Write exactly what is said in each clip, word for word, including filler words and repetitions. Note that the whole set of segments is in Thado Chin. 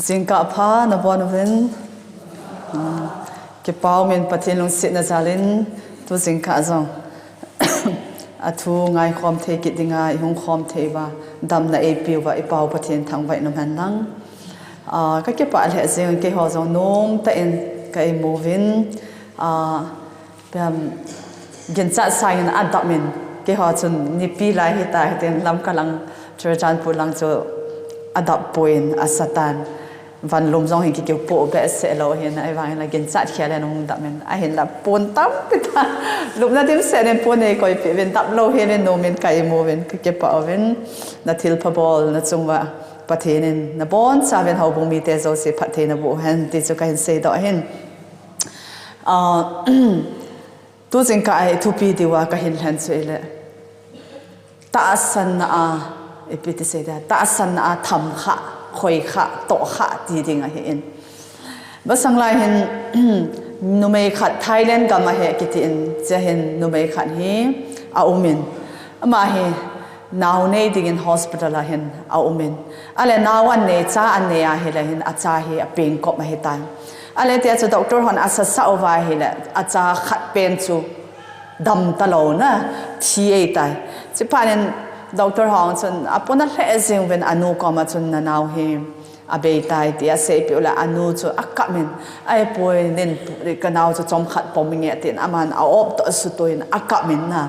Jingkah pha nabon uvin. Ah, kipah umin Pathen lungsetna jalin tu jingkah jong athu ngaikhom thei kit dinga ihung khom thei uva, damna eipeuva i Pau Pathen thangvah in umhen lang. Ah, kakipah lheh jeng, keiho jong nomtah in ka imu uvin. Ah, Pem, ginchat sangin adap in, keiho chun nipi lai hita, hitin Lamka lang, Churachandpur lang chu adap poi, asatan. Vanlum jong hi kikiu po behseh lou hin, ahivangin la ginchat khel in hung dap in, ahinla pon tampi ta. Lupna dimset in pon eikoipeh uvin, dap lou hin, nomin ka imu uvin, kakipah uvin, na thilpha bolna chung uva Pathen in nabonchauvin houbung mite jouse phatthei naboh hen ti chu kahin seidoh ahin. Ah, tu jingkah a ithupi diuva kahin lhen chu ahile, tahsanna a, ipi ti seiding, tahsanna a thamkhah, khoikhah, tohkhah ti ding ahin. Masang lai hin, numei khat Thailand gam ahi kitin, chea hin numei khat hi aumin. Ama hi nao nei dingin hospital a hin aumin. Ahile nao anei, cha anei ahile hin acha hi apengkop ahitan. Ahile tia chu doctor hon asasah uva ahile acha khat pen chu damtalou na, thi ahitai. Chuphat in doctor ho chun apona lheh jeng uvin anu koma chun nanao hi abeitai ti aseipeh ule anu chu akap in, ahipoi nin kanao chu chomkhat pom inge tin aman a-op toh asutoh in akap in na.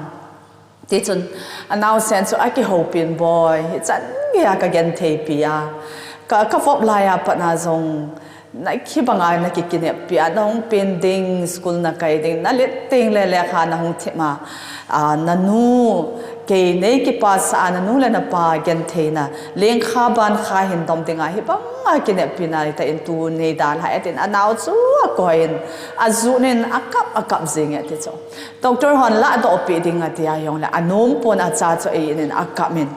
Tichun anaosen chu akihoupin, Boi, hichan geia kagentheipi a, ka, kavop laiya patna jong na hibanga nakikineppi a, nahung pen ding, school nakai ding, nalet tengle lekha nahung thip a, a, nanu, kei neikipasah a nanu le napa gentheina, lengkha bankha hin dom dinga hibanga kineppina tah in tu neidalhah e tin anao chu akoiyin, ajunin akap, akap jenge tichu. Doctor hon ladohpeh ding atia hijongle anompon acha chu ainin akap in.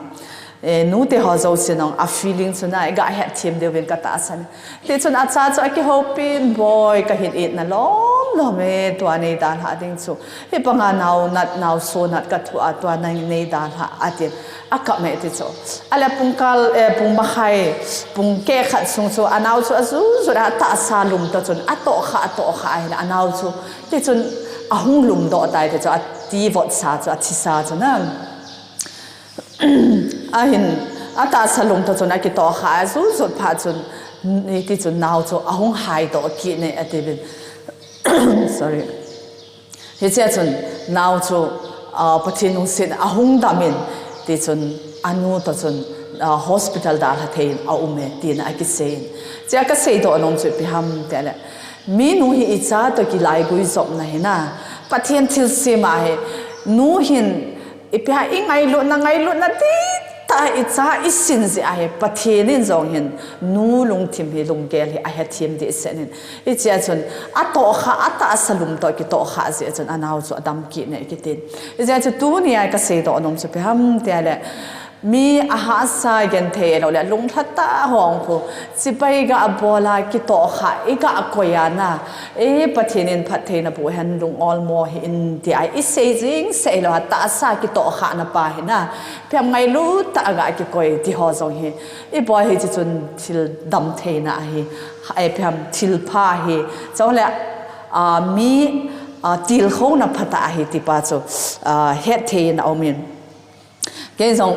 Eh, nute ho jousen jong a feeling chu na iga hetthem diuvin katahsan. Tichun acha chu akihoupin, Boi, kahin itna lomlom e, tua neidalhah ding chu. Hibanga naonat, naoso nat kathoh a, tua neidalhah, atin. Akap e tichu. Ahile pungkal, eh, pung makhai, pung keh khat sung chu anao chu ajutjut a atahsa lum toh chun atohkhah, atohkhah ahile anao chu. Tichun ahung lumdoh tai tichu, ati votsa chu, athisa chu na. Ahin, atahsa lum toh chun akitohkhah, ajutjut phat chun, hitichun nao chu ahung haidoh kit e atiuvin. Sorry. Hichea chun nao chu, ah, Pathen lungset ahung damin, tichun anu toh chun, ah, hospital dalha theiyin aume, tin akiseiyin. Chea kaseidoh nom chu ipi ham tile, minu hi icha toh kilaiguijopna hina, Pathen thilsem ahi, nu hin ipi ham ingailutna, ngailutna dihtah a icha isin jeh ahi, Pathen in jong hin nu lungthim hi lunggel hi ahethem dehset in. Hichea chun atohkhah, atahsa lum toh kitohkhah jeh chun anao chu adam kit e kitin. Hichea chu tunia kaseidoh nom chu ipi ham tile, mi ahahsa genthei loule lunglhatah ho khu, chibai ga bol a kitohkhah iga koi a na, e, Pathen in phattheina boh hen, lung olmo hih in tia isei jing seilou a, tahsa kitohkhahna pa hina, ipi ham ngailut tah a ga kikoi tiho jong hi, ibol hiche chun thil damtheina ahi, ipi ham thilpha ahi, chule, ah, mi, ah, tilkhouna phatah ahi tipa chu, ah, hetthei in aumin. Kei jong,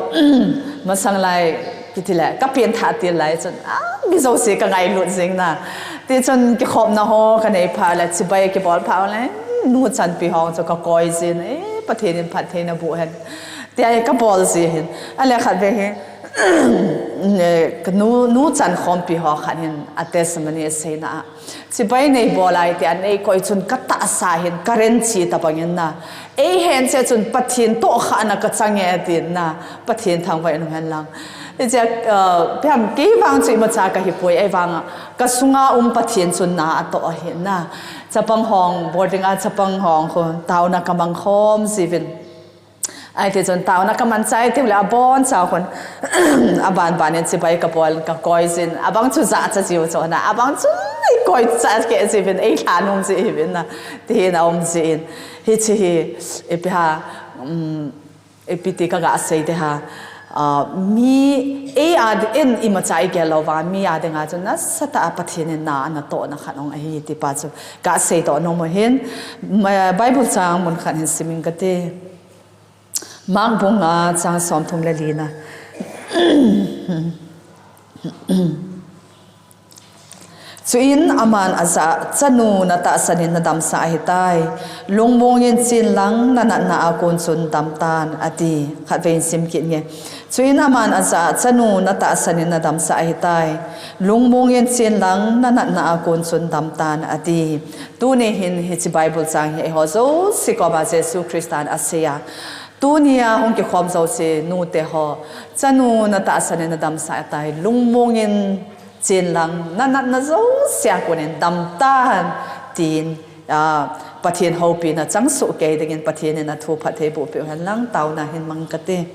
masang lai, kitile, kapengthah til lai chun, ah, mi jouse kangailut jing na. Tichun kikhopna ho kanei phat le, chibai kibol phat le, nu chanpi ho chu kakoi jin, e, Pathen in phattheina boh hen, tia kabol ji hin. Ahile khatvei hi, nu, nu chankhompi ho khat hin a testimony aseina a, chibai neibol a tia neikoi chun katahsa hin current chi tobangin na, eihen cheh chun Pathen tohkhahna kachange atin na, Pathen thangvah in umhen lang. Hichea, ah, ipi ham, kei vang chu imacha kahipoi, ahivanga kasunga um Pathen chun na atoh ahi na. Chapang ho, boarding a chapang ho khu taona kamang khom jiuvin. Ahitichun taona kaman chai tiule aboncha khun, abanbanin chibai kabol kakoi jin, abang chu jahcha jiu chu na, abang chu eikoi chah keh jiuvin, eilhanom ji hiuvin na, tihin aum jin. Hiche hi, ipi ham, um, ipi ti kaga sei ding ham, Ah, mi, ei a di-, in imacha igel lou vang, mi a dinga chu nasatah a Pathen in na anatohna khat ong ahi ti pa chu kasei toh nom u hin, ma-, Bible chang mun khat hin sim ing kate. Mark bung nga chang som thum le li na. Chuin aman ajah a, "Chanu, natahsan in nadamsah ahitai. Lungmong in chen lang, nanatna a kon chun damtan," ati. Khatvei in sim kit nge. Chuin aman ajah a, "Chanu, natahsan in nadamsah ahitai. Lungmong in chen lang, nanatna a kon chun damtan," ati. Tuni hin hiche Bible chang hi eiho jouse koma Jesu Christan asei a. Tunia hung kikhom jouse nute ho. Chanu, natahsan in nadamsah ahitai. Lungmong in chen lang, nanatna jousea kon in damtan, tin, ah, Pathen houpina chang soh kei dingin Pathen in athu phatthei boh peh u hen lang, taona hin mang kate.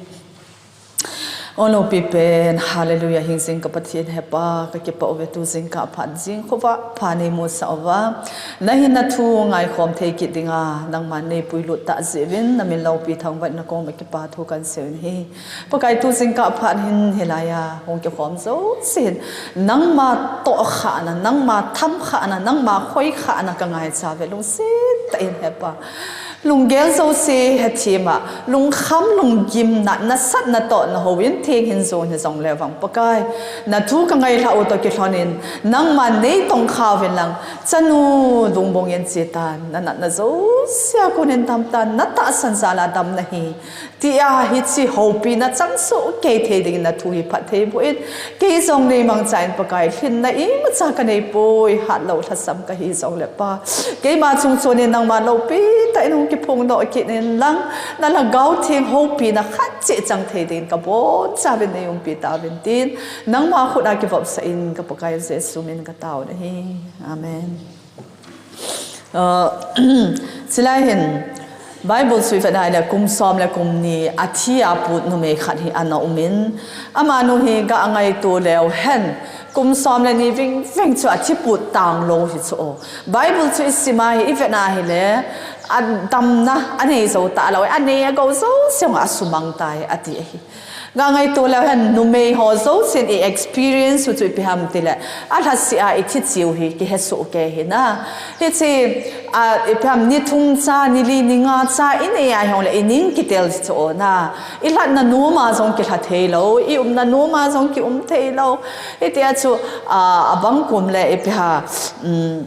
O lopi pen, hallelujah, hingjing ka Pathen hepa, kakipah uve tu jingkah phat jing khovah pha neimusah uva. Nahin nathu ngaikhom thei kit dinga, nangman neipuilut tah jeh uvin, namin loupi thangvah in nakoma kipa thu kahin sei u ahi. Pakai tu jingkah phat hin hilai a hung kikhom jouse hin, nangma tohkhahna, nangma thamkhahna, nangma khoikhahna kangaicha uve lungset tah in hepa. Lunggel jouse hethem a, lungkham lunggimna, nasatna toh nahouvin theng hin jon hijongle vang Pakai. Nathu kangailhah u toh kilhon in, nangman neitongkha uvin lang, chanu lungmong in chetan, nanatna jousea kon in damtan, natahsan jal a damna hi. Tia hiche houpina chang soh kei thei dingin nathu hi phatthei boh in, kei jong neimangcha in Pakai, lhinna imacha kaneipoi, hatlou lhasam kahi jongle Pa. Keima chungchon in nangma loupi tah in hung kiphong doh kit in lang, nalhagao theng houpina khat cheh chang thei dingin kabonchauvin neiumpi tauvin tin, nangma khut a kivopsah in ka Pakai Jesu min kataona ahi. Amen. Ah, chulai hin, Bible chu ivet a ahile kum som le kum ni athi a put numei khat hi ana um in, amanu hi ga ngaito leu hen, kum som le ni vingveng chu athi put tanglou hi chu o. Bible chu isim a hi, ivet a ahile, adamna anei jou talou, anei agou jouse jong asumang tai ati ahi. Ga ngaito leu hen numei ho jousen i experience u chu ipi ham tile, alhaseh a ithi cheu hi kihesoh kei ahi na. Hiche, a, ipi ham ni thum cha, ni li, ni nga cha inei a hijongle ining kitel chu o na. Ilhatna nom a jong kilha theilou, iumna nom a jong kium theilou. Hitia chu, a, abang kum le ipi ham, um,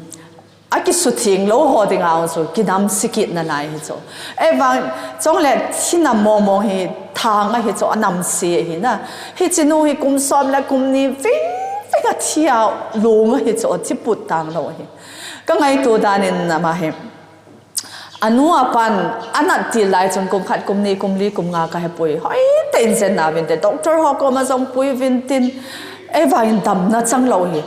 akisutheng lou ho dinga chu kinamse kit nalai hi chu. Ahivang, chule thinam mongmong hi thang ahi chu, anamse ahi na. Hiche nu hi kum som le kum ni vingveng athi a long ahi chu, thi put tanglou ahi. Ka ngaito dan in ama hi, anu apan anat til lai chun kum khat, kum ni, kum li, kum nga kahepoi, hoitah in jen nauvinte, doctor ho koma jong pui uvin tin, ahivang in damna changlou hi.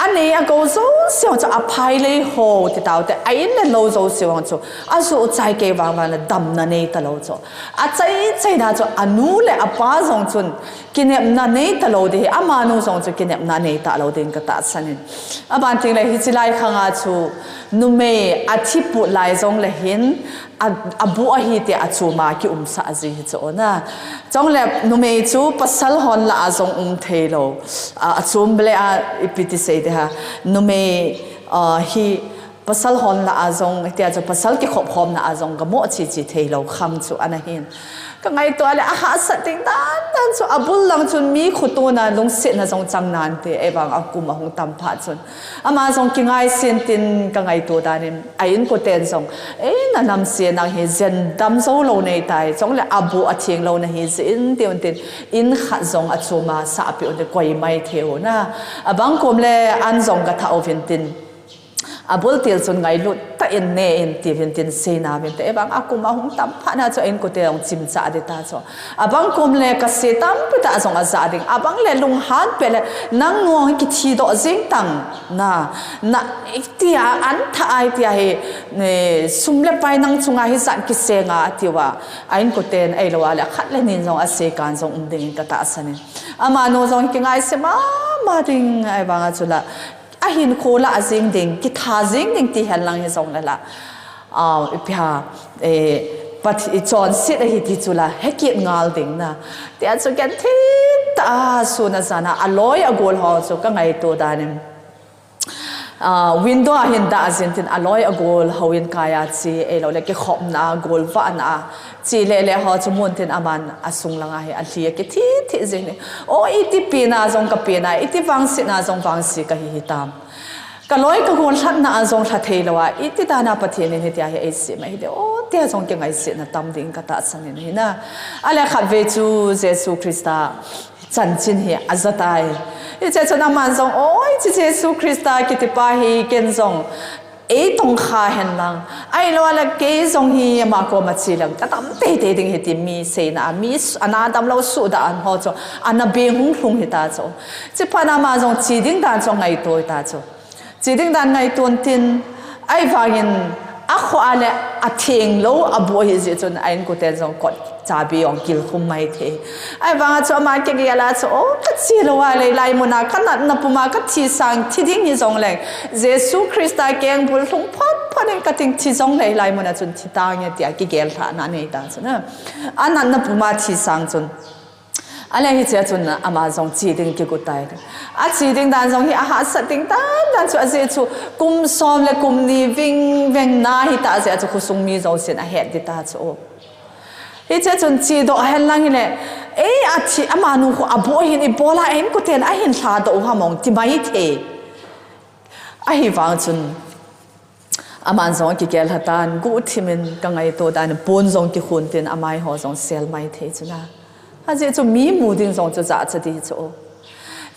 Anei agou jouse jong chu aphai lei ho ti taute, a in le lou jouse jong chu ajoh chai kei vangvang le damna nei talou chu. Achai chaina chu anu le apa jong chun kinepna nei talou ding hi, amanu jong chu kinepna nei talou ding katahsan in. Aban tengle hiche lai khanga chu numei athi put lai jongle hin, a, abuh ahi tia achom a kiumsah ji hi chu o na. Chule numei chu pasal hon lah a jong um theilou. A, achom bele a ipi ti sei ding ham. Numei, a, hi pasal hon lah a jong, hitia chu pasal kikhop khomna a jong gamoh cheche theilou khang chu ana hin. Ka ngaito a le ahahsat ding dandan chu abul lang chun mi khotona lungsetna jong chang nante, ahivang akum ahung tam phat chun. Ama jong kingaisen tin ka ngaito dan in, a inkoten jong, ei, nanamse nang hi jen dam jou lou neitai, chule abuh atheng lou nahi jeh in tiuvin tin, in khat jong achom a sahpeh un tin koi mai thei u na. Abang kom le an jong gathah uvin tin, abul til chun ngailut tah in ne in tiuvin tin sei nauvinte, ahivang akum ahung tam phat na chu a inkote jong chimcha ding ta chu. Abang kom le kase tampi tah jong ajah ding. Abang le lunghan pet le nang nung kithi doh jeng tan na. Na, itia, an thah a itia hi, ne, sum le pai nang chunga hijat kiseng a atiuva. A inkoten ahilou a le khat le ni in jong asei kan jong um dingin katahsan in. Amanu jong kingaise mama ding ahivang a chu la. Ahinkho lah jeng ding, kitha jeng ding ti hen lang hijongle la. Ah, ipi ham, eh, Pathen chonset ahi ti chu la hekit ngal ding na. Tia chu genthei tah a sun a jan a aloi agol ho chu ka ngaito dan in. Ah, window a hin dah jin tin aloi agol ho in kai a che, ahilou le kikhopna a, golvahna a che le le ho chu mun tin aman asung lang a hi alhi akithi thi jin hi. O, iti pen a jong ka pen a, iti vangset na jong vangse kahi hitam. Ka loi ka gol lhatna a jong lha thei lou a, iti dan a Pathen in hitia hi eisem ahi de, o, tia jong kingaisena tam ding ka tahsan in ahi na. Ale khatvei chu Jesu Christa chanchin hi aja tai. Hiche chun aman jong, oi, hiche Jesu Christa kiti pa hi ken jong eitongkha hen lang, ahilou le kei jong hi ama koma che leng ka dam teitei ding ahi ti mi seina a, mi s-, ana damlou suhdah a ho chu ana beng hung lhung hita chu. Chuphat na ama jong che ding dan chu angaito hita chu. Che ding dan ngaito in tin, ahivangin akhoh a le atheng lou aboh ahi jeh chun a inkoten jong kot chabi jong kilkhum mai thei. Ahivang a chu ama kigel a chu, o, ka che lou a le hilai mun a ka natna pum a ka thi sang thi ding hi jong leng, Jesu Christa kengbul lhung phot phot in ka ting thi jong le hilai mun a chun thi tange tia kigel lhahna anei ta chu na. Anatna pum a thi sang chun. Ale hiche chun ama jong che ding kigot tai. Ache ding dan jong hi ahahsat ding dan dan chu ajeh chu kum som le kum ni ving veng na hita jeh chu khosung mi jousen ahet ding ta chu. Hiche chun che doh hen lang hile, ei, athi, amanu khu aboh hin ibola inkoten ahin lhadoh u ham ong ti mai thei. Ahivang chun aman jong akigel lha tan, guhthim in ka ngaito dan in pon jong kikhun tin amai ho jong sel mai thei chu na. Ajeh chu mi mu ding jong chu jahcha ding chu.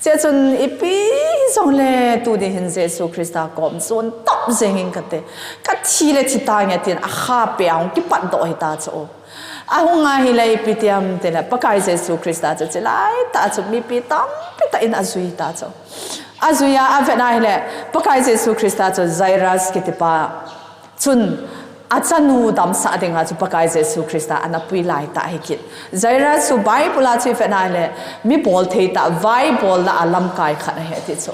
Hiche chun ipi jong le tuni hin Jesu Christa kom jon tap jeng in kate. Ka thi le thi tange tin akhapi a hung kipat doh hita chu. Ahung a hile ipi ti ham tile Pakai Jesu Christa chu chulai tah chu mipi tampi tah in ajui ta chu. Ajui a avet a hile Pakai Jesu Christa chu Jairus kiti pa chun achanu damsah ding a chu Pakai Jesu Christa ana pui lai tah ahi kit. Jairus chu Bible a chu ivet a hile mi bolthei tah, vaibolna a lamkai khat ahi ti chu.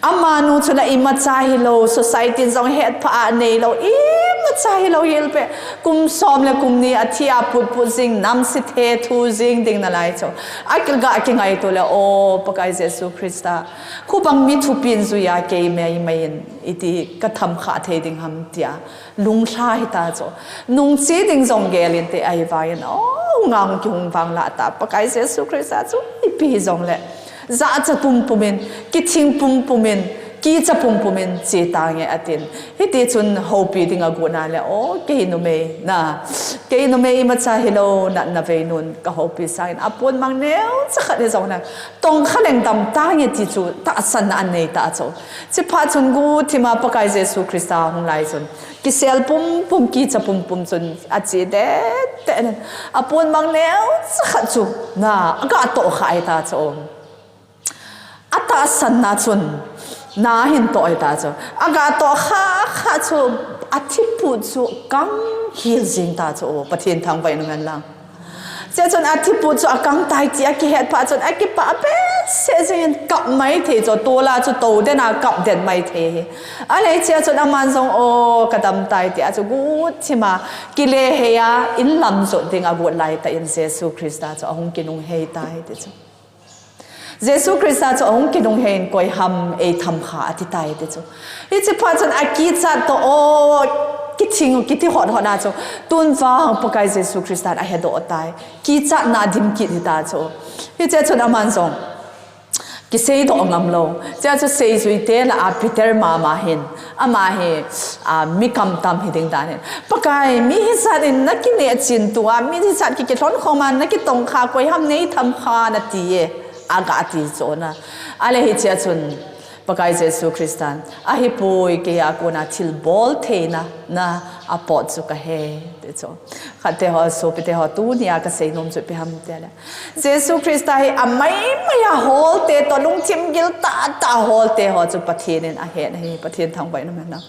Amanu chu la imacha hilou, society jong hetphah a neilou, imacha hilou hel pe, kum som le kum ni athi a putput jing, namse thethu jing ding nalai chu. Akiga kingaito le, o, Pakai Jesu Christa, khubang mi thupin jui a kei mai mai in iti ka thamkha thei ding ham tia. Lunglha hita chu. Nungche ding jong gel inte ahivangin, o, ngang kihung vang lah ta. Pakai Jesu Christa chu ipi hi jong le. Jahcha pumpum in, kithing pumpum in, kicha pumpum in che tange atin. Hiti chun houpi ding agot na le, o, kei numei na. Kei numei imacha hilou natna veinun ka houpi sangin apon mang neocha khat hi jong na. Tongkha leng dam tange ti chu tahsanna anei ta chu. Chuphat chun guhthim a Pakai Jesu Christa hung lai chun. Kisel pumpum, kicha pumpum chun ache deh deh in. Apon mang neocha khat chu na, aga tohkha hita chu. Atahsanna chun na ahin toh hita chu. Aga tohkha kha chu athiput chu kang hel jing ta chu. Pathen thangvah in um hen lang. Hiche chun athiput chu akang tai ti akihet phat chun akipah behseh jeng in kap mai thei chu, tol a chu tou den a kap den mai thei hi. Ale hiche chun aman jong, o, kadam tai tia chu guhthim a kile hei a inlam jot ding agot lai tah in Jesu Christa chu ahung kinunghei tai ti chu. Jesu Christa chu ahung kinunghei in koi ham eitham kha ati tai ti chu. Hiche phat chun akichat toh, o, kithing, kiti hot hot na chu. Tun vang Pakai Jesu Christa in ahedoh tai. Kichatna adim kit hita chu. Hiche chun aman jong kiseidoh ngam lou. Hiche chu seijui te lah a Peter mama hin. Ama hi, a, mi kamtam hi ding dan hin. Pakai, mi hijat in nakineh chin tua, mi hijat kikilhon khom a nakitongkha koi ham neitham kha nati e. Aga ti chu na. Ale hiche chun. Pakai Jesu Christan, ahipoi kei a kona thilbol theina, na apot chu kahe, ti chu. Khatte ho, sopite ho, tunia kasei nom chu ipi ham tile. Jesu Christa hi amai mai a holte toh lungthim gil tah tah a holte ho chu Pathen in ahen ahi, Pathen thangvah in um hen lang.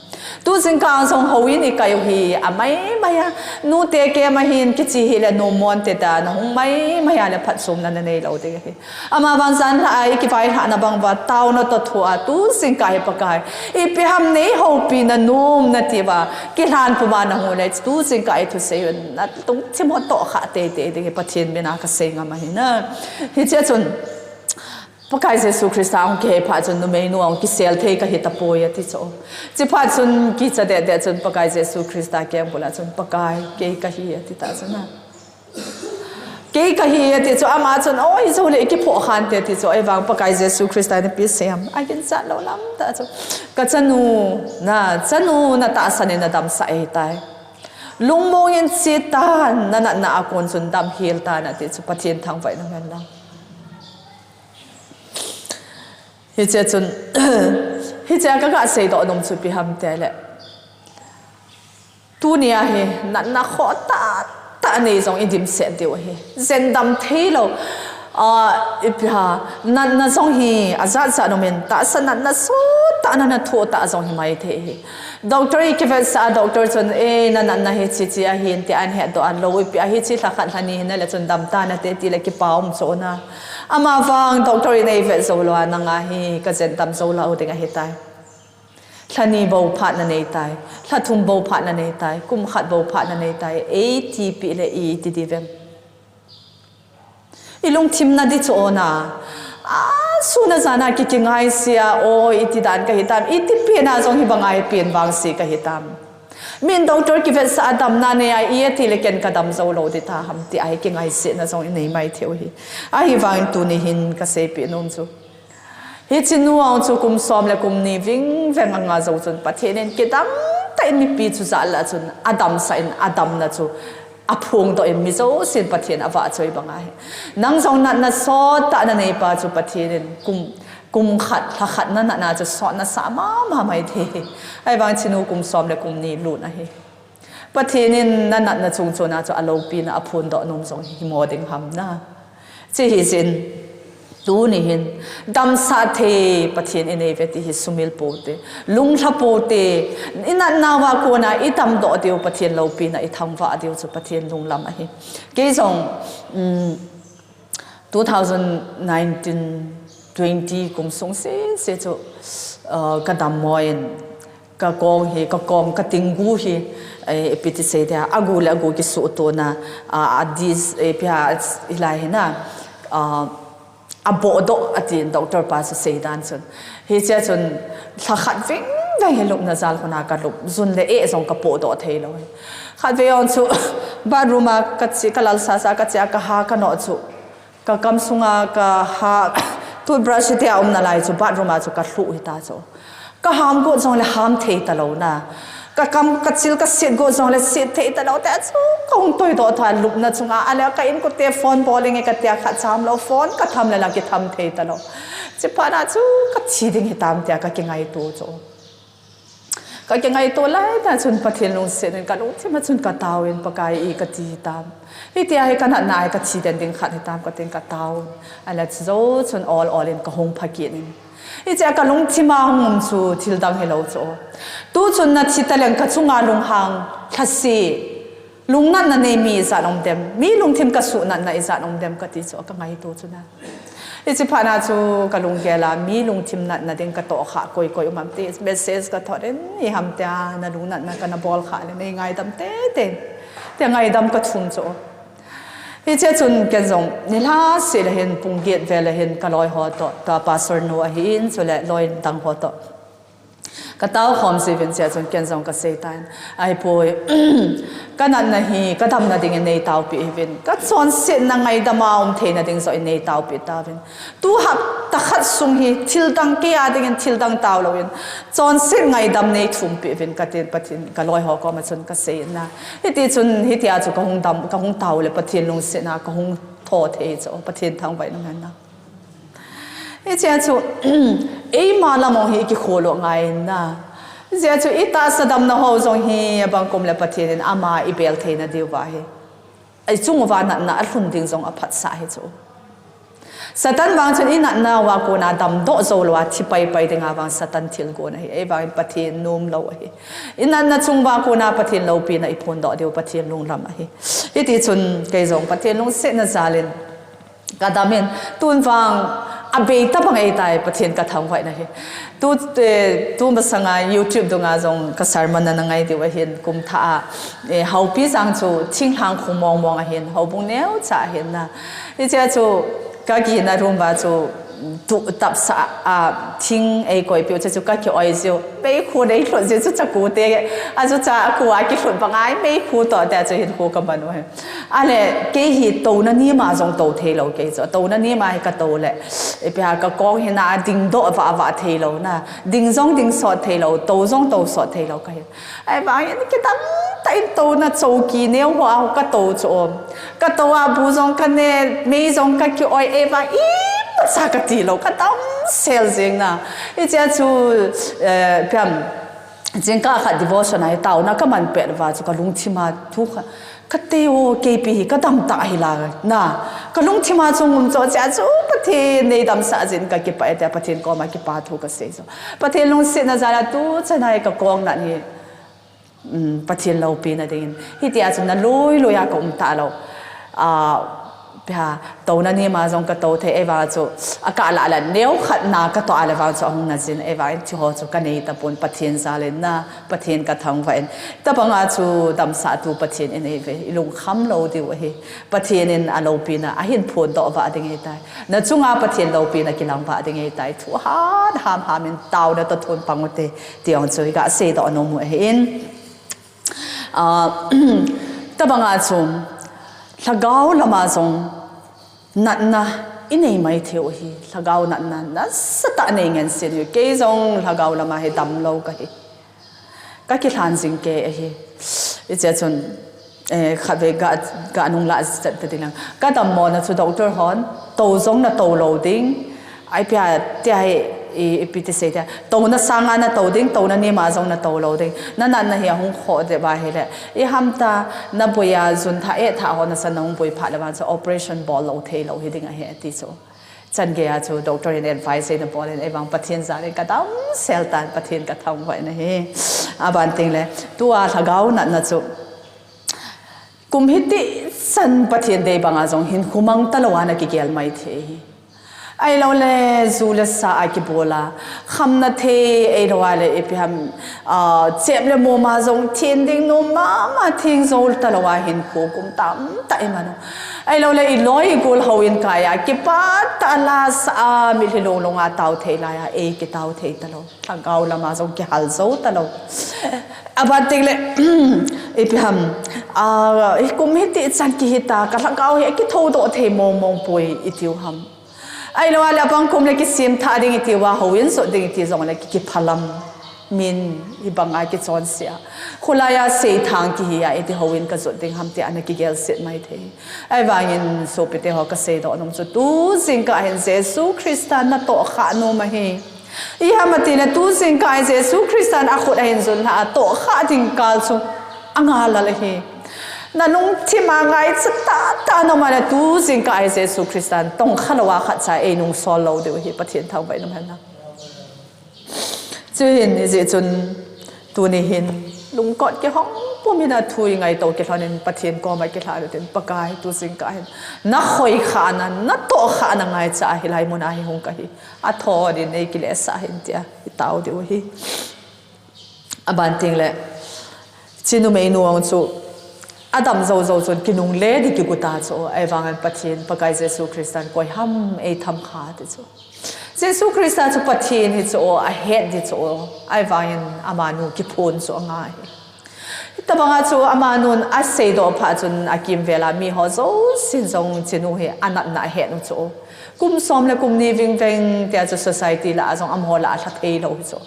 Tu jingkah jong houin ikai u hi amai mai a, nute kema hin kichi hile numonte ta nahung mai mai a le phatchomna nanei lou ding ahi. Ama vang jan lhah a ikivailhahna bang uva taona toh thu a Tu jingkah hi Pakai, ipi ham nei houpi na nom na tiva, kilhan puma na hung le, tu jingkah hi thusei u na lungthim u toh kha teitei ding hi Pathen mina kasei ngam ahi na. Hiche chun Pakai Jesu Christa ahung kihei phat chun numeinu ahung kisel thei kahi tapoi ati chu. Chuphat chun kicha deh deh chun Pakai Jesu Christa keng bula chun Pakai kei kahi ati ta chun na. Kei kahi ati chu ama chun, oi, jou le kiphoh khan te ati chu, ei vang Pakai Jesu Christa in ipi asei ham. Aginchat lou lam ta chu. Ka chanu, na, chanu na tahsan in na damsah ahitai. Lungmong in che tan, na natna a kon chun damhel tan ati chu Pathen thangvah in umhen lang. Hiche chun, hiche a ka ga seidoh nom chu ipi ham tile. Tunia hi, natna khoh tah tah nei jong i dimset diu ahi. Jen dam thei lou. Ah, ipi ham, natna jong hi, ajat jat um in, tahsa natna sot tah natna thoh tah jong hi mai thei ahi. Doctor i kivetsah a, doctor chun, eh, na natna hi hiche hiche ahin, ti ahin hetdoh a lou, ipi ham hiche lha khat lha ni hin na le chun dam tan ate ti le kipa um chu na. Ama vang, doctor in ei vet jou lou a, nanga hi, ka jen dam jou lou ding ahitai. Lha ni bou phat na nei tai, lha thum bou phat na nei tai, kum khat bou phat na nei tai, ei tipeh le iti diu vem. I lungthim na di chu o na. A, sun a jan a ki, kingaisih a, o, iti dan kahi tam, iti pen a jong hi bang a hi pen vangse kahi tam. Min doctor kivetsah a damna nei a, i ati le ken ka dam jou lou di ta ham ti a hi kingaisih na jong i nei mai thei u ahi. Ahivangin tuni hin ka seipeh nom chu. Hiche nu a chu kum som le kum ni ving veng a nga jou chun Pathen in kidang tah in mipi chu jah lah chun adamsah in adamna chu aphongdoh in mi jousen Pathen avahchoi bang ahi. Nang jong natna sot tah na neipa chu Pathen in kum, kum khat, lha khat na natna chu sot na sah mama mai thei. Ahivang hiche nu kum som le kum ni lut ahi. Pathen in na natna chungchon a chu aloupina aphondoh nom jong hi himo ding ham na. Hiche hi jin, tuni hin, damsah thei Pathen i nei uve ti hi sumil pou hite, lunglha pou hite, i natna uva kona i damdoh diu Pathen loupina i thangvah diu chu Pathen lunglam ahi. Kei jong, um, two thousand nineteen twenty kum sung sese chu, uh, ka dammo in, ka kong hi, ka kong, ka tinggu hi, eh, ipi ti sei dia, agu le agu kisuhtona, ah, a dis, eh, ipi ham, hilai hi na, ah, abohdoh atin doctor pa chu seidan chun. Hiche a chun, lha khat ving veng hi lupna jal kona ka lup, jun le eh jong ka pohdoh thei lou. Khatvei jong chu, bathroom a ka che, ka lal sasa ka che a ka ha ka noh chu. Ka kam sunga ka ha, toothbrush hitia um nalai chu bathroom a chu ka lhuh hita chu. Ka ham got jongle ham thei talou na. Ka kam, ka chil ka set got jongle set thei talou te chu ka hung toidoh tha lupna chunga. Ale ka inkote phone bol inge katia khat cham lou phone ka tham le la kitham thei talou. Chuphat na chu ka thi ding hitam tia ka kingaito chu. Ka kingaito lai ta chun Pathen lungset in ka lungthim a chun ka taovin Pakai i ka ti tam. Hitia hi ka natna a ka thi den ding khat hitam ka tin ka taovin. Ahinla chujou chun ol ol in ka hung pha kit in. Hiche a ka lungthim a hung um chu thil dang hilou chu. Tu chun na thi taleng ka chunga lunghang lhase. Lungnatna nei mi ijat um dem. Mi lungthim ka suhnatna ijat um dem ka ti chu ka ngaito chu na. Hiche phat na chu ka lunggel a mi lungthim natna ding ka tohkhah koi koi um am ti message ka thot in, i ham tia na lungnatna ka na bolkhah le nei ngaidam teitei. Tia ngaidam ka thum chu. Hiche chun ken jong nilhah seh le hin pung get vel le hin ka loi ho toh, tua pastor nu ahin chule loi dang ho toh. Ka taokhom jiuvin hiche a chun ken jong ka seitan. Ahipoi, ka natna hi, ka damna dingin nei taopeh hih uvin. Ka chonsetna ngaidam a um theina ding joh in nei taopeh tauvin. Tu hapta khat sung hi, thil dang kei a dingin thil dang tao louvin. Chonset ngaidam nei thumpeh uvin ka tin Pathen, ka loi ho koma chun ka sei in na. Hiti chun, hitia chu ka hung dam, ka hung tao le Pathen lungsetna, ka hung tho thei chu, Pathen thangvah in umhen na. Hiche a chu, eima lam u hi i kikhol u ngai in na. Hiche a chu, i tahsa damna ho jong hi, abang kum le Pathen in ama i bel theina diuva hi. I chung uva natna a lhun ding jong a phatsah hi chu. Satan vang chun i natna uva kona damdoh jou lou a thi paipai ding a vang Satan thilgon ahi. Ahivangin Pathen nom lou ahi. I natna chung uva kona Pathen loupina i phondoh diu Pathen lunglam ahi. Hiti chun kei jong Pathen lungsetna jal in ka dam in, tun vang abei tabang ahitai, Pathen kathangvah in ahi. Tu, eh, tu masanga YouTube dunga jong ka sermon na nangai diu ahin, kum thah a, eh, Haopi jang chu thinglhang kho mong mong ahin, houbung neocha ahin na. Hichea chu kagena room uva chu tu tapsa a thing eikoi piu chu, chu kakioi jiu. Meikhu neilhut jiu chu, chakhu te, achu cha akhu a kilhut bang ahi, meikhu toh tia chu hinkho kaman u ahi. Ale, kei hi touna nima jong tou theilou kei chu. Touna nima hi katou le, ipi ham, kakong hi na dingdoh vah vah theilou na. Ding jong ding sot theilou, tou jong tou sot theilou kahi. Ahivangin kidang tah in touna chouki neo hoa katou chu. Katou a bu jong kane, mei jong kakioi, ahivang imacha kati lou, kadamsel jeng na. Hichea chu, eh, ipi ham, jingkah khat devotion a hi taona kaman pet uva chu kalungthim a thu khat, kate o, keipi hi kadam tah hi la na. Kalungthim a chung um chu, chea chu Pathen neidamsah jeh in kakipah e tia Pathen koma kipa thu kasei chu. Pathen lungsetna jal a tuchan a hi kakong nat hi, um, Pathen loupina dingin. Hitia chu nalui lui a kaum talou. Ah, ipi ham, touna nima jong katou thei, ahivang chu akah lah lah neokhat na katoh a le vang chu ahung na jin, ahivangin hiche ho chu kanei tapon, Pathen jal in na, Pathen kathangvah in. Tabanga chu damsahtu Pathen inei uve, ilungkham lou diu ahi. Pathen in aloupina ahin phondoh vah ding ahitai. Nachunga Pathen loupina kilang vah ding ahitai. Thu hat ham ham in taona toh thun pang ute, ti jong chu iga seidoh nom u ahin. Ah, tabanga chu lhagao lama jong natna inei mai thei u ahi. Lhagao natna nasatah a nei ngen sel u. Kei jong lhagao lama hi damlou kahi. Kakilhan jing kei ahi. Hichea chun, eh, khatvei ga, ganung lah chat ta ding lang. Kadammona chu doctor hon, tou jong natou lou ding. Ipi ham, tia hi, i, ipi ti sei tia. Touna sanga natou ding, touna nima jong natou lou ding. Nanatna hi ahung khoh deh uva ahile, ihamta, naboi a jun thah, eh thah ho nasan nahung boi phat le vang chu operation bol lou theilou hiding ahi ati chu. Chan geiya chu doctor in advice eina bol in, ahivang Pathen jal in kadamsel tan, Pathen kathangvah in ahi. Aban tengle, tua lhagao natna chu kum hitih chan Pathen dei banga jong hinkho mang talou a nakigel mai thei ahi. Ahiloule, ju le sa a kibol a, khamna thei, ahilou a le ipi ham, ah, chep le mom a jong then ding nom mama, theng jou talou a hinkho kum tamtah iman u. Ahiloule, iloi igol houin kai a, kipah tah a la sa a, mitlhi lunglung a tao thei lai a, ei kitao thei talou. Lhagao lama jong kihal jou talou. Aban tengle, ipi ham, ah, kum hitih chan kihi ta, kalhagao hi akithoudoh thei mong mong poi itiu ham. Ahilou a le apang kum le kisem thah ding iti uva, houin jot ding iti jongle ki, kiphalam. Min hibanga kichonse a, kholai a seithang kihi a iti houin kajot ding ham tia nakigel set mai thei. Ahivangin sopite ho, kaseidoh nom chu tu jingkah hin Jesu Christan natohkhah nom ahi. Iham atile tu jingkah hin Jesu Christan akhut ahin jun lhah a tohkhah ding kal chu angalal ahi. Nalungthim a ngaicha tahtah a na um a le tu jingkah hin Jesu Christan tongkha lou a khatcha einungsol lou diu ahi, Pathen thangvah in umhen lang. Chuhin hijeh chun tuni hin lungkot kihong pum in athu ingaito kilhon in Pathen koma kilhah lut in, Pakai, tu jingkah hin nakhoikhahna, natohkhahna ngaicha a hilai mun a hi hung kahi. Athoh din neikilesah in tia itao diu ahi. Aban tengle, hiche numeinu jong chu adam jou jou chun kinungle ding kigot a chu, ahivangin Pathen, Pakai Jesu Christan koiham eitham kha ti chu. Jesu Christa chu Pathen hi chu ahet ding chu, ahivangin amanu kiphon chu anga ahi. Hitobanga chu amanun aseidoh phat chun akimvel a miho jousen jong hichenu hi anatna ahet u chu. Kum som le kum ni vingveng tia chu society lah a jong amaho lah a lha theilou hi chu.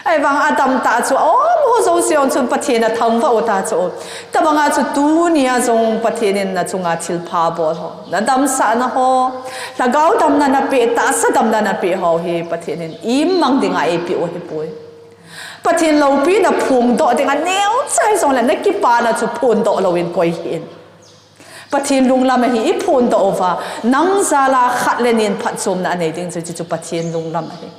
Ahivang adamtah chu amaho jouse jong chun Pathen athangvah u ta chu. Hitobanga chu tunia jong Pathen in nachunga thilpha bol ho, nadamsahna ho, lhagao damna napeh, tahsa damna napeh ho hi Pathen in imang dinga eipeh u ahipoi. Pathen loupina phongdoh dinga neocha hijongle nakipana chu phondoh louvin koi hih in. Pathen lunglam ahi, iphondoh uva, nang jal a khat le ni in phatchomna anei ding chu, chu, chu Pathen lunglam ahi.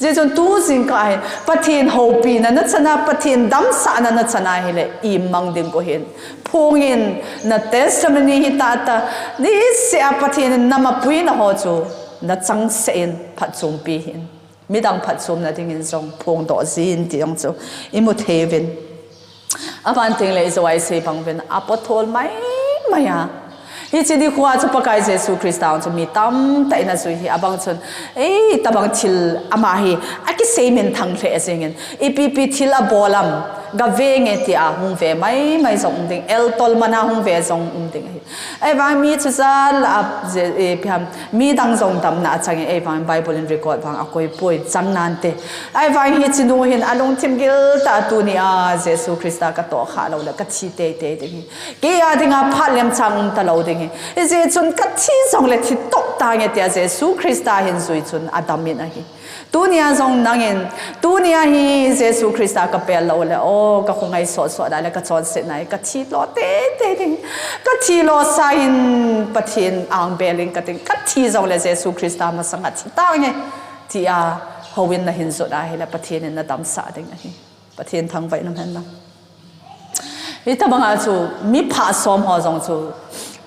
Hijeh chun tu jingkah hin Pathen houpina nachan a, Pathen damsahna nachan a hile imang ding go hih in. Phongin, na testimony hi tahtah, niseh a Pathen in namapuina ho chu nachang seh in phatchompi hih in. Midang phatchomna dingin jong phongdoh jin ti jong chu imu thei uvin. Aban tengle ijo a isei bang uvin, apothol maimai a. Hiche nikho a chu Pakai Jesu Christa chu mi tamtah in ajui hi, abang chun, ei, tabang thil ama hi akisei minthang lheh jengin, ipi ipi thil abol am, gave nge tia hung ve maimai jong um ding, eltol man a hung ve jong um ding ahi. Ahivang mi chu jal a, midang jong damna achang e, ahivang Bible in record vang akoi poi, chang nante. Ahivang hiche nu hin alungthim gil tah a, tuni a Jesu Christa katoh khah lou le kathi teitei ding hi. Kei a dinga phat lemchang um talou ding hi. Hijeh chun kathi jongle thi toh tange tia Jesu Christa hin jui chun adam in ahi. Tunia jong nangin, tunia hi Jesu Christa kapel lou le, o, kakhongai sotsot a le kachonsetna hi kathi lo teitei ding. Kathi lo sa in Pathen angbel in kading, kathi jongle Jesu Christa masanga thi tange, tia houin nahin jot ahile Pathen in nadamsah ding ahi. Pathen thangvah in umhen lang. Hitabanga chu miphah som ho jong chu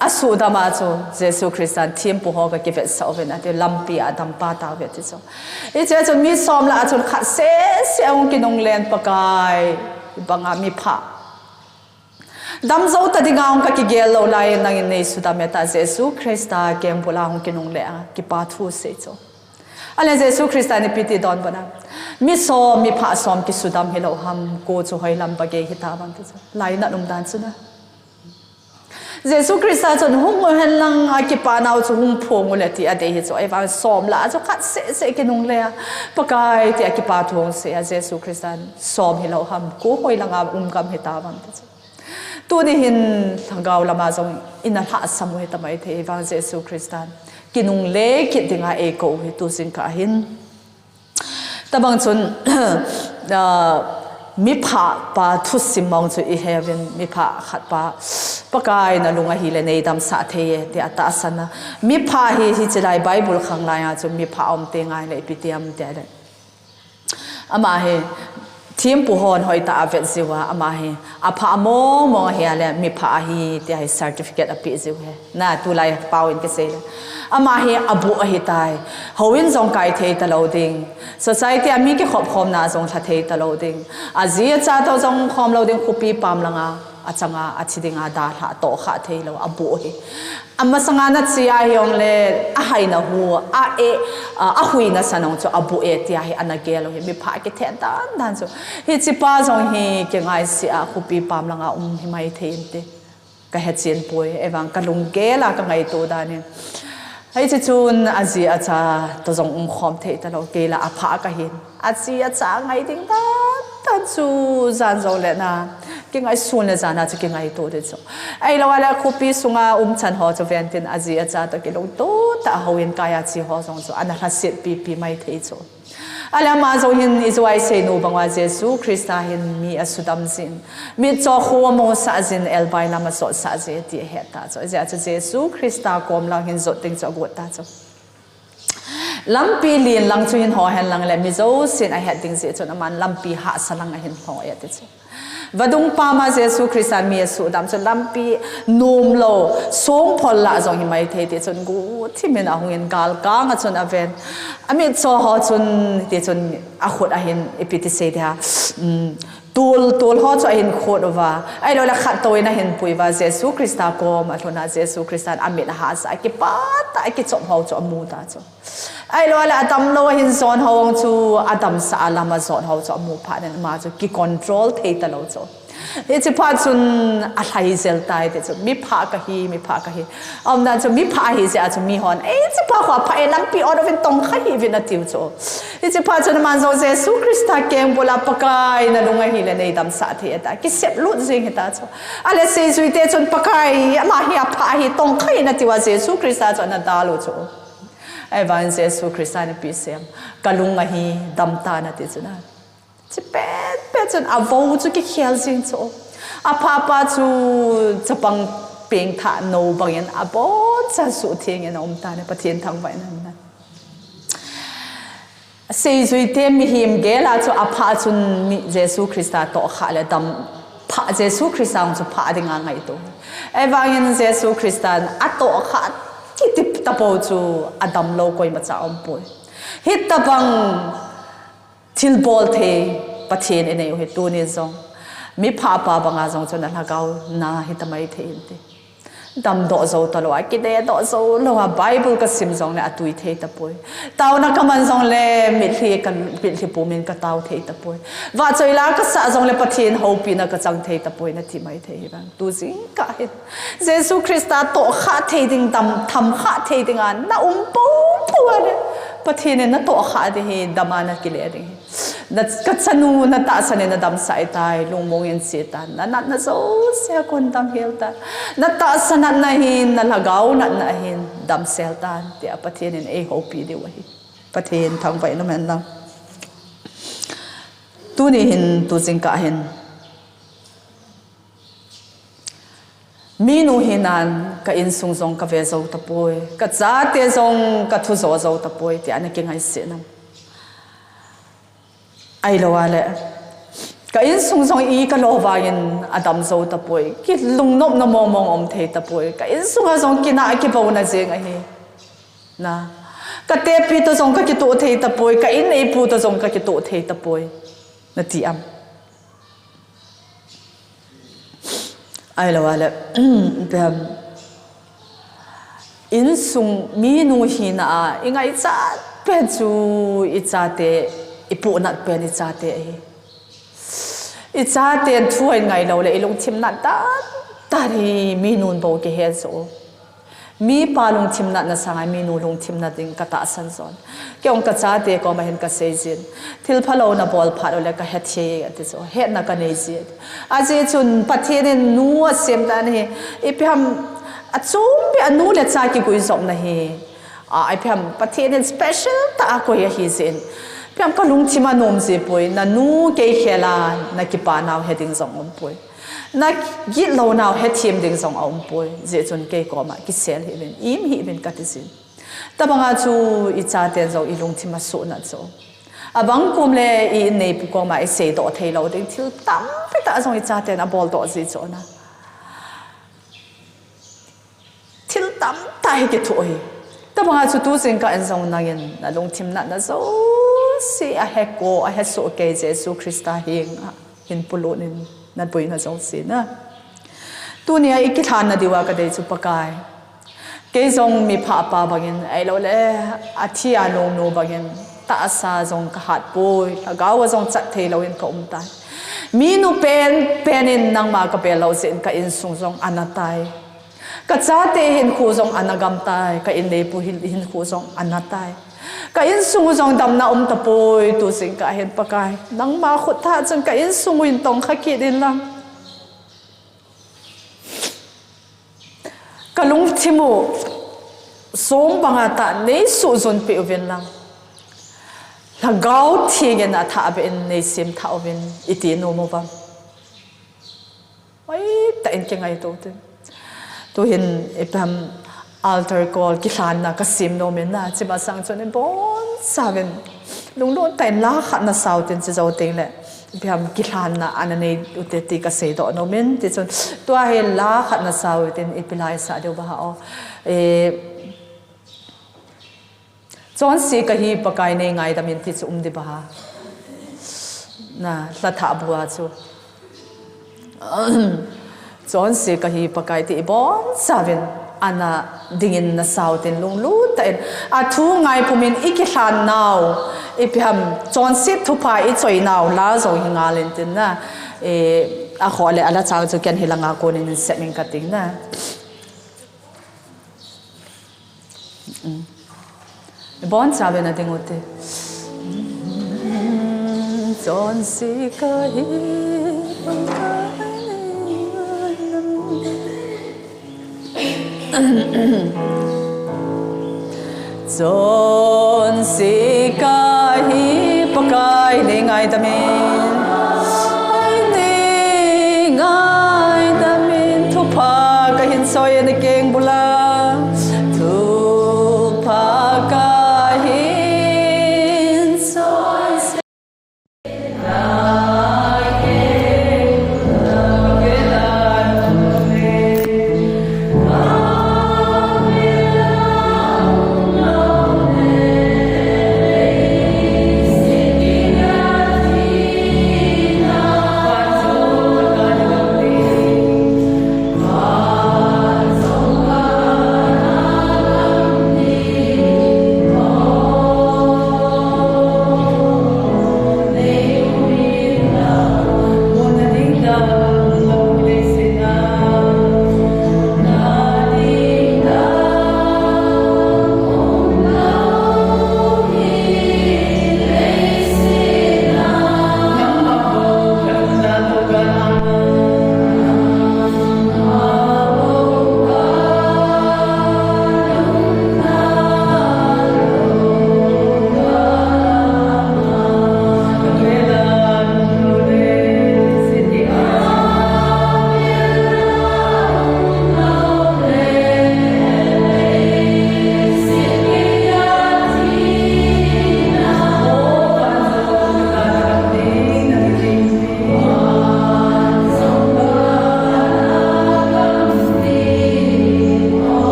asuhdam a chu Jesu Christan thempu ho kakivetsah uvin ati, lampi a adampa tauve ati chu. Hichea chun mi som lah a chun khat seh seh ahung kinunglen, Pakai, banga miphah damjou ta dinga hung kakigel lou lai, nangin neisudam e ta, Jesu Christa kengbul a hung kinungle a kipa thu sei chu. Ale Jesu Christa in ipi ti donbut a, mi som, miphah som kisudam hilou ham, koi chu hoilam bage hitavang ti chu. Lainat umdan chu na. Jesu Christa chun hung uhen lang, akipa nau chu hung phong ule ti adei hi chu. Ahivang som lah a chu khat seh seh kinungle a, Pakai ti akipa thu hung sei a, Jesu Christa in som hilou ham, koi hoilang a um gam hitavang ti chu. Tuni hin lhagao lama jong ina lhahsam u hitamai thei, ahivang Jesu Christan kinungle kit dinga eikou u hi tu jingkah hin. Tabang chun, miphah pa thusim mong chu iheuvin, miphah khat pa, Pakai nalung ahile neidamsah thei e, tia tahsan a. Miphah hi, hiche lai Bible khang lai a chu miphah aum teng ahile ipi ti ham tile, ama hi thempu hon hoitah a avet jiu a, ama hi aphah mong mong ahi a le miphah ahi tia hi certificate apeh jiu ahi. Na, tulai pao in kisei le, ama hi aboh ahitai. Houin jong kai thei talou ding, society a mi kikhop khomna jong lha thei talou ding, aji acha toh jong khom lou ding, khopi pam langa achanga athi dinga dalhah, tohkhah theilou, aboh ahi. Amasanga nache ahijongle, ahaina hu, a e, a, ahuina san jong chu aboh e tia hi ana gel u hi, miphah kithet dan dan chu. Hichepa jong hi kingaisih a khopi pam langa um himai thei inte. Kahechen poi, ahivang kalunggel a kangaito dan in, hiche chun aji acha toh jong umkhom thei talou, kei la aphah kahin, aji acha ngai ding dan dan chu jan jongle na, kingaisun le jan a chu kingaito ding chu. Ahilou le khopi sunga umchan ho chu ventin aji acha toh kilungto tah a houin kai a che ho jong chu ana lhasetpi pi mai thei chu. Ale ama jong hin ijo a isei nu banga Jesu Christa hin mi asudam jin, mitcho khu amusah jin, elbai lam ajotsah jin ti ahet ta chu. Hijeh a chu Jesu Christa kom lang hin jot ding chu agot ta chu. Lampi len lang chu hin ho hen lang le mi jousen ahet ding jeh chun aman lampi hahsa lang ahin ho e ti chu. Vadung pama Jesu Christa mi asuhdam chu lampi nomlou, songphol lah jong himai thei ti chun guhthimin ahungin galkang a chun aven. Amitcho ho chun ti chun akhut ahin ipi ti sei dia, tul, tul ho chu ahin khut uva, ahilou le khat toh in ahin pui uva, Jesu Christa kom alhun a, Jesu Christan amit ahahsa a, akipah tah a akichop ho chu amu ta chu. Ahilou le adamlou ahin jon ho chu, adamsah a lam ajon ho chu amu phat in ama chu kicontrol thei talou chu. Hiche phat chun alhai jel tai ti chu, miphah kahi, miphah kahi. Aumdan chu miphah ahi jeh a chu mihon, ei, hichepa khu aphah e, lampi on uvin tongkha hih uvin atiu chu. Hiche phat chun aman jong Jesu Christa kengbul a, Pakai nalung ahile neidamsah thei e ta, kisep lut jeng hita chu. Ale seijuite chun Pakai ama hi aphah ahi, tongkha hih in atiu a, Jesu Christa chu ana dal u chu. Ahivangin Jesu Christan ipi asei em, kalung ahi, damtan ati chu na. Hiche petpet chun avou chu kikhel jeng chu. Aphahpa chu chapang pengthah nou bangin abonchan suhthengin aumtan, Pathen thangvah in aumtan. Seijuite mihem gel a chu aphah chun mi Jesu Christa tohkhah le dam phah, Jesu Christa jong chu phah dinga ngaito. Ahivangin Jesu Christan atohkhah kiti Pou chu adamlou koimacha aumpoi. Hitobang thilbol thei Pathen inei u hi tunin jong, mi phapa banga jong chun alhagao na hitamai thei inte. Damdoh jou talou a, kidedoh jou lou a, Bible kasim jongle atui thei tapoi. Taona kaman jongle mitlhi ka, mitlhi pumin katao thei tapoi. Vahchoi la kasah jongle Pathen houpina kachang thei tapoi, nati mai thei hi vang. Tu jingkah hin Jesu Christa tohkhah thei ding, dam, thamkhah thei dinga naum poupou a le, Pathen in natohkhah ding hi, dama nakile ding hi. Na, kachanu natahsan in nadamsah tai, lungmong in che tan, nanatna jousea kon damhel tan. Natahsa natna hin, nalhagao natna hin damsel tan, tia Pathen in eihoupi diu ahi. Pathen thangvah in umhen lang. Tuni hin, tu jingkah hin, minu hinan ka insung jong kave jou tapoi, kachate jong kathu jo jou tapoi, tia nakingaisih nam? Ahilou a le, ka insung jong i kalo vangin adam jou tapoi, kilungnopna mongmong um thei tapoi, ka insunga jong kinah kibouna jeng ahi. Na, katepi toh jong kakitoh thei tapoi, ka inneipu toh jong kakitoh thei tapoi, nati am? Ahilou a le, ipi ham, insung minu hina a ingaichat pen chu ichate, ipohnat pen ichate ahi. Ichaten thu ahin ngai lou le ilungthim nat dan dan hi minun bou kihe jo. Mipa lungthim natna sanga minu lungthim nat ding katahsan jon. Kei jong kachate koma hin kaseijin, thilphalou nabol phat ule kahetthei e ati jo. Hetna kaneijin. Ajeh chun Pathen in nu asem dan hi, ipi ham, achompi a nu le cha kiguijopna hi, a, ipi ham, Pathen in special tah a akoi ahi jeh in, ipi ham, kalungthim anom jipoi, nanu kei khel a nakipa nau he ding jong umpoi. Nagit lou nau hethem ding jong aumpoi. Jeh chun kei koma kisel hih uvin, im hih uvin kati jin. Tabanga chu ichaten jong ilungthim asoh nat jo. Abang kom le i inneipu koma iseidoh thei lou ding thil tampi tah jong ichaten abol doh ji jo na. Thil tamtah hi kithoh ahi. Tabanga chu tu jingkah in jong nangin nalungthim natna jouse ahe ko, ahe soh kei Jesu Christa henga hin polut in naboina jouse na. Tunia ikilhan nadiuva kadei chu Pakai, kei jong miphapa bangin ahilou le athi a nungnu bangin tahsa jong kahat poi, lhagao a jong chat thei lou in kaum tai. Minu penpen in nangma kabel lou jeh in ka insung jong ana tai. Kachate hinkho jong ana gam tai, ka inneipu hin, hinkho jong ana tai. Ka insung u jong damna um tapoi, tu jingkah hin Pakai, nangma khut tah chun ka insung u hin tongkha kit in lang. Kalungthim u som banga tah neisuh jun peh uvin lang. Lhagao Theng in athah beh in neisem thah uvin iti nom uvam? Hoitah in kingaito tin. Tuhin ipi ham, altar call kilhanna kasem nom in na, chimasang chun ibonchauvin lunglut tah in la khat nasao tin, chujou teng le ipi ham kilhanna ana nei ute ti kaseidoh nom in, tichun tua hi la khat nasao tin ipi la isah diu ba ha o. E, Chonse kahi Pakai nei ngaidam in ti chu um di ba ha. Na, lha thah bua chu. Chonse kahi Pakai ti ibonchauvin ana dingin nasao tin lunglut tah in. Athu ngai pumin ikilhan nau, ipi ham, chonset thupha ichoi nau la jong hi ngal in tin na. E, akhoh le ala chang chu ken hilanga konin hin sep ing kating na. Ibonchauvin ading ute. Chonse kahi, chonse kahi Pakai nei ngaidam in. Nei ngaidam in, thupha kahin choi in keng bula. Thupha kahin choi.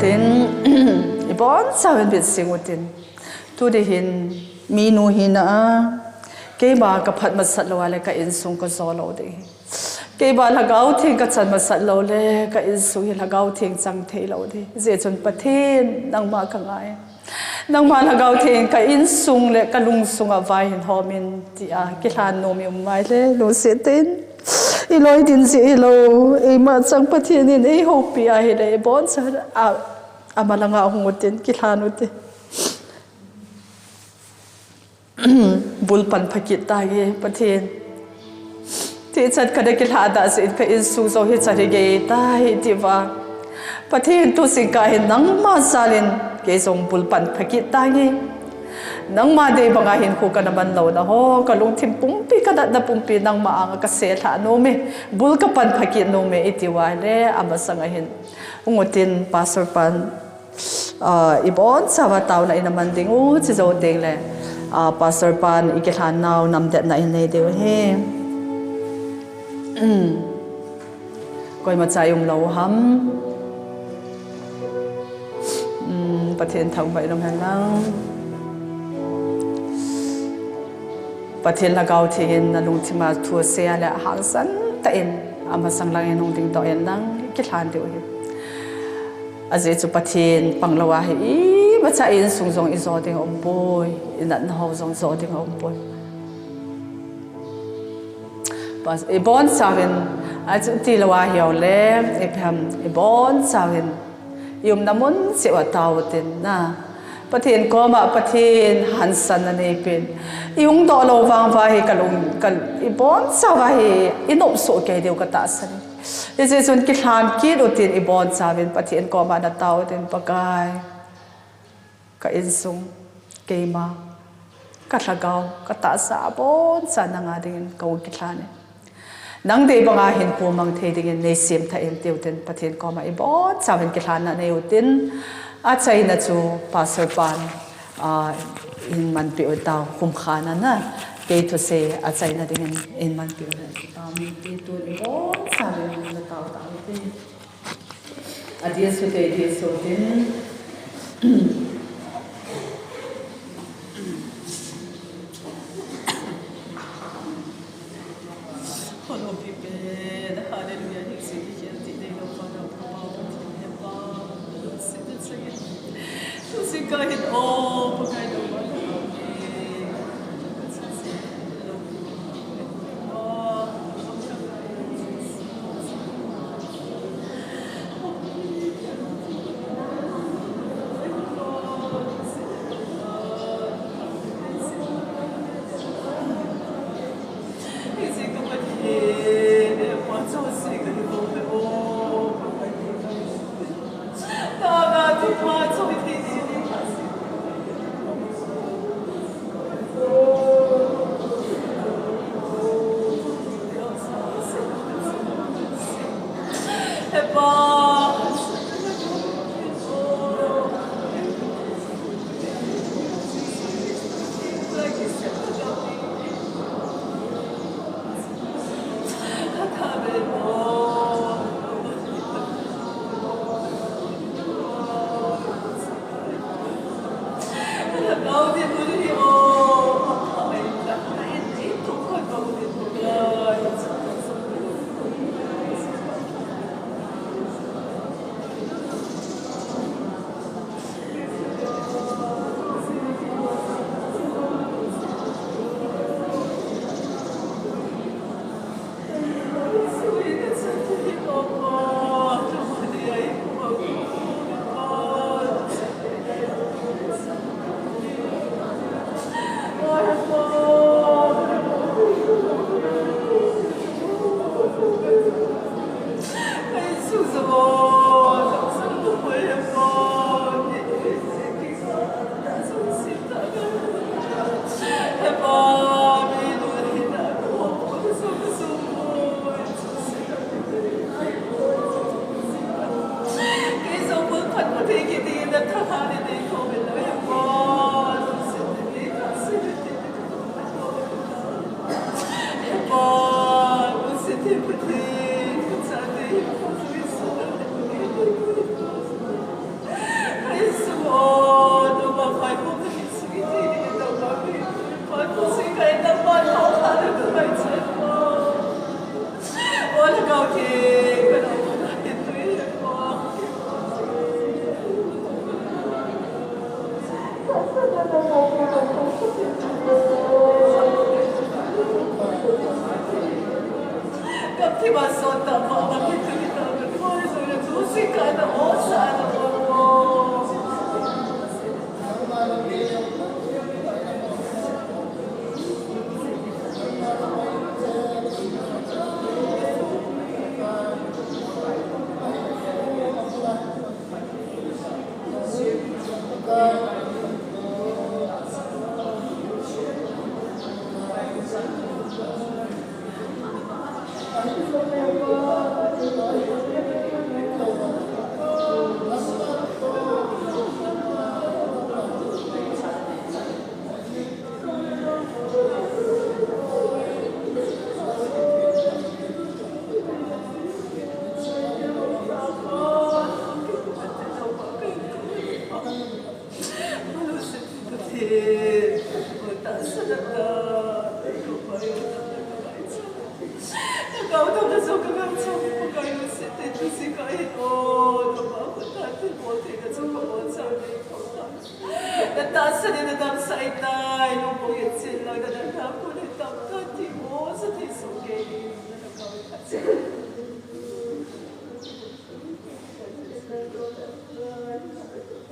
Tin, ibonchauvin bit sing utin. Tuni hin, minu hina a, keima kaphat masat lou a le ka insung kajo lou ding. Keima Lhagao Theng kachan masat lou le ka insung hi Lhagao Theng chang thei lou ding. Hijeh chun Pathen, nangma kangai. Nangma Lhagao Theng ka insung le ka lungsung a vaihin hom in tia kilhan nom i um mai le, lungset in. I loi din jeh hilou, eima chang Pathen in eihoupi ahile, iboncha a, ama langa hung utin, kilhan utin. Bul pan phakit tange, Pathen. Tichat kana kilha da jeh in ka insung jong hichan hi gei tai tia. Pathen, tu jingkah hin nangma jalin kei jong bul pan phakit tange. Nangma dei banga hinkho kana man louna ho, ka lungthim pumpi, ka natna pumpi nangma anga ka selha nom e, bul ka pan phakit nom e, iti uva le, amasang a hin. Hung utin, Pastor pan, ah, ibonchauva taona ina man diu, chujou teng le, ah, Pastor pan ikilhan nau namdetna inei diu ahi. Koimacha i um lou ham. Hmm, Pathen thangvah in um hen lang. Pathen Lhagao Theng in na lungthim a thu asei a le ahangsan tah in amasang lang in hung dingdoh in lang kilhan diu ahi. Ajeh chu Pathen pang lou a hi imacha i insung jong ijo ding aumpoi, i natna ho jong jo ding aumpoi. Pas-, ibonchauvin, achuti lou a hiu le, ipi ham, ibonchauvin, i umna mun cheh uva tao utin na. Pathen koma, Pathen hansanna neipen. I hung doh lou vang uva hi ka lung, ka, ibonchauva hi, i nopsoh kei diu ka tahsan e. Hijeh chun kilhan kit utin ibonchauvin, Pathen koma na tao utin Pakai. Ka insung, keima, ka lhagao, ka tahsa aboncha nanga dingin ka hung kilhan e. Nang dei banga hinkho mang thei dingin nei semthah in tiu tin Pathen koma ibonchauvin kilhanna nei utin, achaina chu Pastor pan, ah, in manpeh u tao, kum khat na na, kei thusei achaina dingin in manpeh u tao, mi te tun ibonchauvin na tao tao utin. Adih a sute, adih a sutin. Hallelujah, hing sing, hing sing, ti dei lo, Father, Papa, Pathen, Hepa, Lord, sing, sing, sing. Sing, ka hin, oh, Pakai, lo, Father,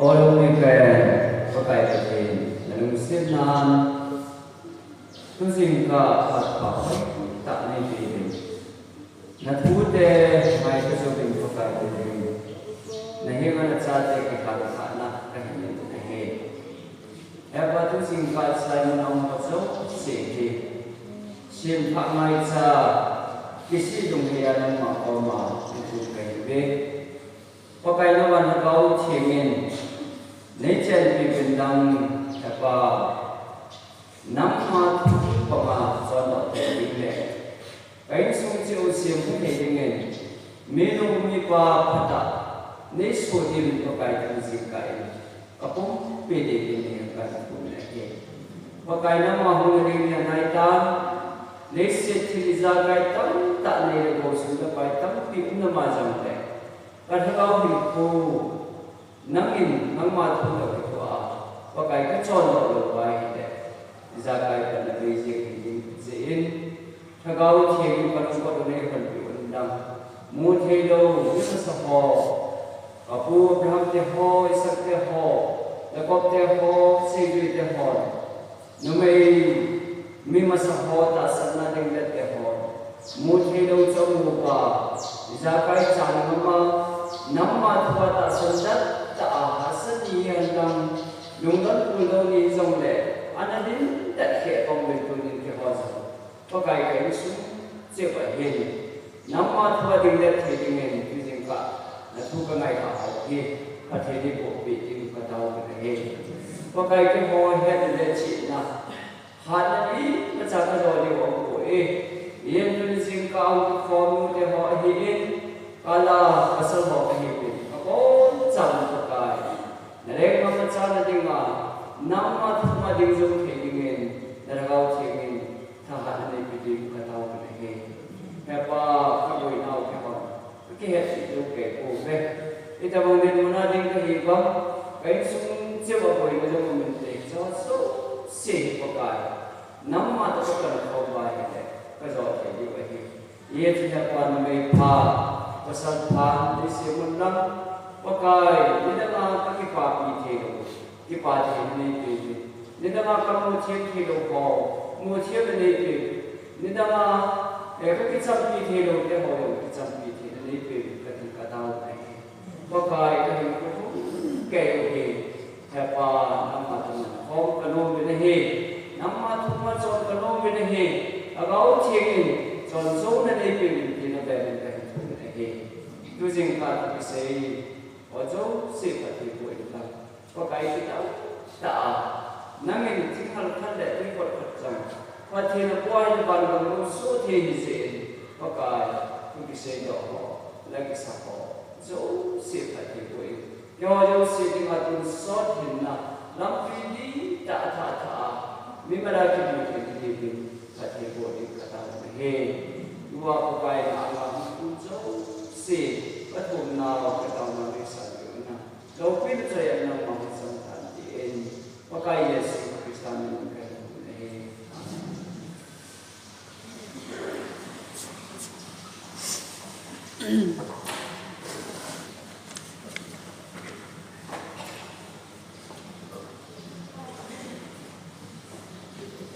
Oi, mi pen, Pakai Pathen, nalungsetnan, tujingkah phat pha hoitah neipeuvin. Nathute ngai kajouvin Pakai Pathen. Nahenga nachate kikah thahna kahin nei ahi. Hepa, tujingkah Simon aum ho jouse hi. Semthah ngaicha, kisih lungheiya nangma koma nathu kahiuve. Pakai, navan Lhagao Thengin neichenpiuvin lang, Hepa, nangma thu banga chondoh thei ding le ka insung cheh u sempha thei dingin, minu mipa phatah neisoh dingin Pakai, tujingkah in kapumpi dingin nei kathum ahi. Pakai, nangma hung nading ni anaitan, leiset thil ijakai tamtah nei le gou sum le pai tampi umna ma jongle, kalhagao hinkho nangin nangma thu toh kithoa, Pakai, kachondoh lou uva ahile, ijakai panna bei jing hiding jeh in, Lhagao Thengin kalungkham u neihonpeh un lang. Mutheilou, mi masa ho, kapu Abraham te ho, Isaac te ho, Jacob te ho, Sejui te ho, numei mi masa ho tahsanna ding le te ho, mutheilou chu amu uva, ijakai chan ngama, nangma thua tahsan dettah a, hahsa ni hihen lang, lungdon puldon ni jongle, ana dindet kheh pang uvin tunin keiho jong, Pakai, ka insung cheh uva hin nangma thua ding le thei dingin, tujingkah nathu kangailhah ho hi phatthei neiboh peh ding katao kit ahi. Pakai, keiho hetna le chihna, hatna imacha kajo diu aumpoi. Ijeh inem itile jingkah a hung kikhom nute ho ahin, kala pasal ho kahiuvin, kabonchauvin Pakai, naleng ngam machal nadinga, nangma thuma ding jou thei dingin, na Lhagao Thengin thahatna neipe ding katao kit ahi. Hepa, kaboinau kihon, kakihetpi jou kei pouve. Itobang dinmun a ding kahi vang, ka insung cheh uva boina jong um inte, hiche jouse hi Pakai, nangma toh kapankhom uva ahile, kajo thei diu ahi. Ijeh inem itile Hepa, numei pha, pasal pha neisem un lang, Pakai, nidanga kakipapi theilou, kipa theina neipeuvin. Nidanga kamu them theilou ho, mu themna neipeuvin. Nidanga, eh, kakichampi theilou te ho jong kichampi theina neipeuvin katin katao ahi. Pakai, kahinkho lhung kei u hi, Hepa, nangma toh mankhom kanom uvin ahi. Nangma thuma chon kanom uvin ahi. Lhagao Thengin chonjouna neipeuvin tin avel in kahin thum uvin ahi. Tujingkah thu kisei ho jouse phatthei boh in lang. Pakai, kitah tah a, nangin thing halkhat le thing kotkhat jong, Pathen apuiya van gam lou soh thei hijeh in, Pakai, thu kiseidoh ho, la kisa ho jouse phatthei boh in. Keiho jouse dinga tonsot hinna lampi dihtah athah thah a, mimal a kimu thei diuvin phatthei boh ding katao ahi. Tua Pakai, na anga hung tun jouse, kathumnau kataonau neisanpeh un lang. Loupina choi a nangma hung chang tan tin, Pakai Jesu Christa min in kahin thum ahi. Amen.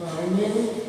Amen.